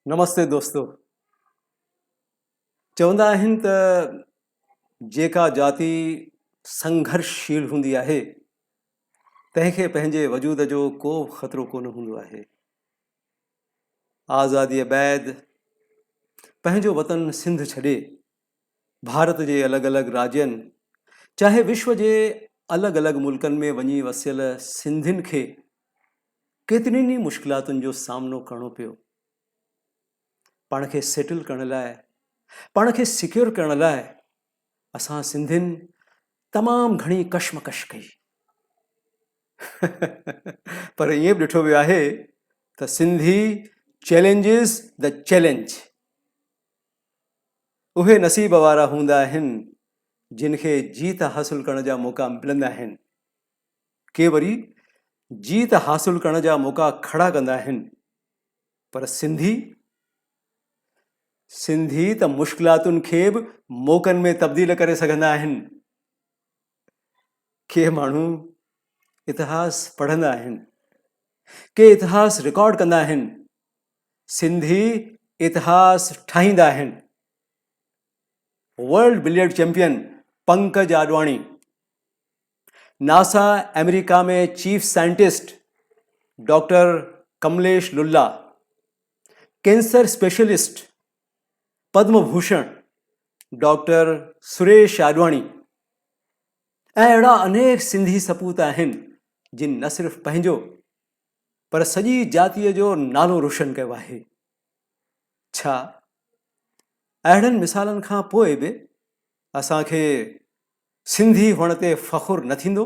نمستي دوستو چوندا آهن ته جيڪا جاتي سنگهرشيل هوندي آهي تنهن کي پنهنجي وجود جو ڪو به خطرو ڪونه هوندو آهي آزاديء بعد پنهنجو وطن سنڌ ڇڏي ڀارت جي الڳ الڳ راجين چاهي وشو جي الڳ الڳ ملڪن ۾ وڃي وسيل سنڌين کي ڪيترين ئي مشڪلاتن جو سامنو ڪرڻو پيو. پاڻ کي سيٽل ڪرڻ لاء، پاڻ کي سيڪيور ڪرڻ لاء اسان سنڌين تمام گهڻي ڪشمڪش ڪئي. پر ائين به ڏٺو ويو آهي ته سنڌي چئلينجز the challenge. اهي نصيب وارا هوندا آهن جن کي جيت حاصل ڪرڻ جا موقعا ملندا آهن. ڪي وري جيت حاصل ڪرڻ جا موقعا کڙا ڪندا آهن پر سنڌي سنڌي ته مشڪلاتن کي به موقعن ۾ تبديل ڪري سگهندا آهن. ڪي ماڻهو اتهاس پڙهندا آهن، ڪي اتهاس رڪارڊ ڪندا آهن، سنڌي اتهاس ٺاهيندا آهن. World billiard champion Pankaj Advani NASA America ۾ chief scientist doctor Kamlesh Lulla, cancer specialist Padma Bhushan doctor Suresh Advani ۽ اهڙا انيڪ سنڌي سپوت آهن جن نه صرف پنهنجو پر سڄي جاتيء جو نالو روشن ڪيو آهي. ڇا اهڙن مثالن کان پوء به اسان کي سنڌي هئڻ تي فخر نه ٿيندو؟